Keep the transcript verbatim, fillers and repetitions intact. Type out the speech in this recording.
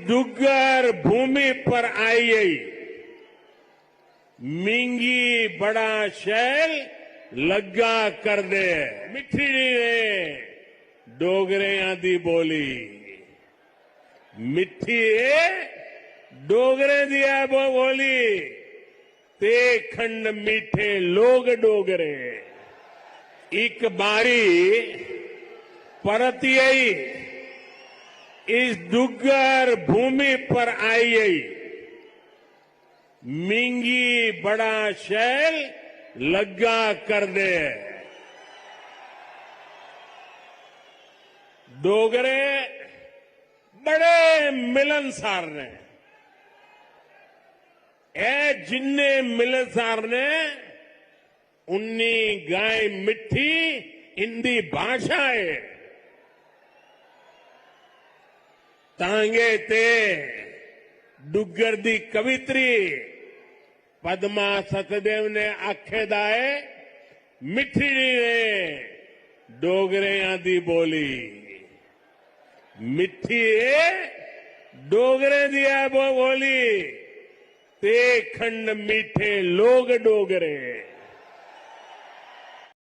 डुग्गर भूमि पर आई गई, मिंगी बड़ा शैल लग्गा करदे। मिट्ठड़ी ने डोगरेआं दी बोली, मिट्ठी ए डोगरें दी ऐ बो-, बोली, ते खंड मीठे लोग डोगरे। इक बारी परतियै इस डुग्गर भूमि पर आई गई, मिंगी बड़ा शैल लग्गा करदे। डोगरे बड़े मिलनसार ने। ए जिन्ने मिलनसार ने, उन्नी गाय मिट्ठी इंदी भाशा है। तांगे ते डुग्गर दी कवित्री पद्मा सचदेव ने आखे दा ऐ, मिट्ठड़ी ने डोगरेआं दी बोली, मिट्ठी ए डोगरें दी ऐ बो-, बोली, ते खंड मीठे लोग डोगरे।